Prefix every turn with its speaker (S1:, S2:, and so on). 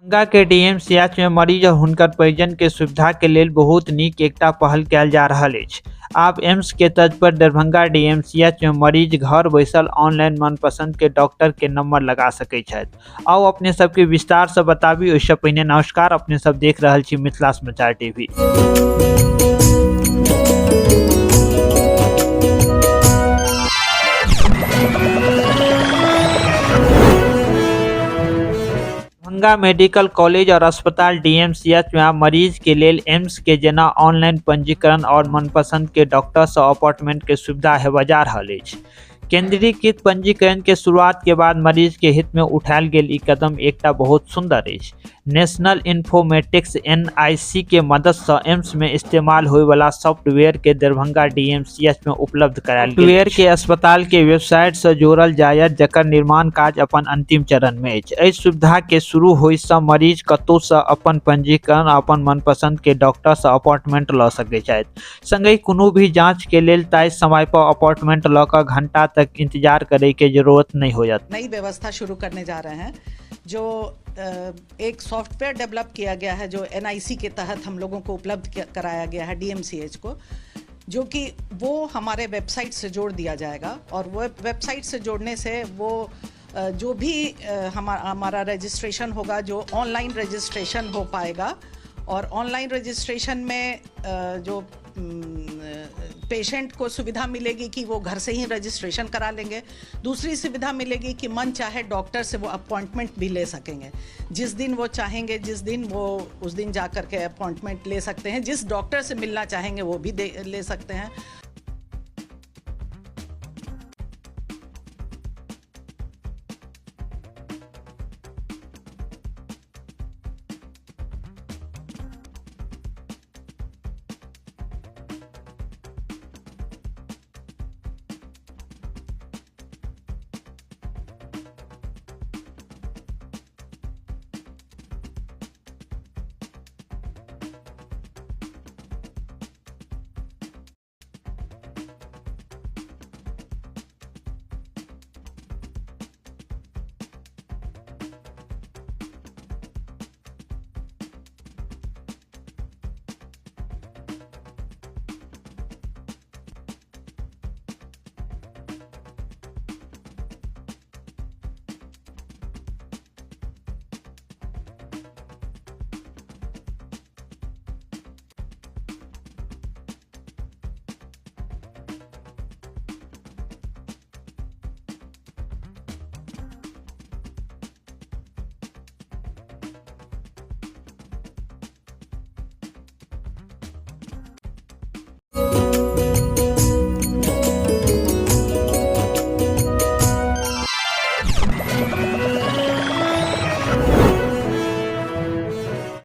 S1: दरभंगा के डीएमसीएच में मरीज और हुनकर परिजन के सुविधा के लेल बहुत नीक एकटा पहल कयल जा रहल अछि। आब एम्स के तर्ज पर दरभंगा डीएमसीएच में मरीज घर बैसल ऑनलाइन मनपसंद के डॉक्टर के नंबर लगा सकैत छथि। आउ अपने सबके विस्तार से बताबी, ओहिसँ पहिने नमस्कार, अपने सब देख रहल छी मिथिला समाचार टीवी। दरभंगा मेडिकल कॉलेज और अस्पताल डीएमसीएच में आब मरीज के लेल एम्स के जेना ऑनलाइन पंजीकरण और मनपसंद के डॉक्टर से अपॉइंटमेंट के सुविधा हेबय जा रहल अछि। केंद्रीकृत पंजीकरण के शुरुआत के बाद मरीज के हित में उठायल गेल ई कदम एकटा बहुत सुंदर अछि। नेशनल इन्फोमेटिक्स एनआईसी के मदद से एम्स में इस्तेमाल होय वाला सॉफ्टवेयर के दरभंगा डीएमसीएच में उपलब्ध करायल गेल। सॉफ्टवेयर के अस्पताल के वेबसाइट से जोड़ल जायत, जकर निर्माण काज अपन अंतिम चरण में अछि। एहि सुविधा के शुरू होय से मरीज कतौ से अपन पंजीकरण आ अपन मनपसंद के डॉक्टर से अपॉइंटमेंट ल सकैत छथि। संगहि कोनो भी जांच के लेल तय समय पर अपॉइंटमेंट ल क घंटा तक इंतजार करे के जरूरत नहीं होयत।
S2: नई व्यवस्था शुरू करने जा रहे हैं, जो एक सॉफ्टवेयर डेवलप किया गया है जो एनआईसी के तहत हम लोगों को उपलब्ध कराया गया है डीएमसीएच को, जो कि वो हमारे वेबसाइट से जोड़ दिया जाएगा। और वो वेबसाइट से जोड़ने से वो जो भी हमारा रजिस्ट्रेशन होगा, जो ऑनलाइन रजिस्ट्रेशन हो पाएगा। और ऑनलाइन रजिस्ट्रेशन में जो पेशेंट को सुविधा मिलेगी कि वो घर से ही रजिस्ट्रेशन करा लेंगे। दूसरी सुविधा मिलेगी कि मन चाहे डॉक्टर से वो अपॉइंटमेंट भी ले सकेंगे, जिस दिन वो चाहेंगे, जिस दिन वो उस दिन जा कर के अपॉइंटमेंट ले सकते हैं, जिस डॉक्टर से मिलना चाहेंगे वो भी ले सकते हैं।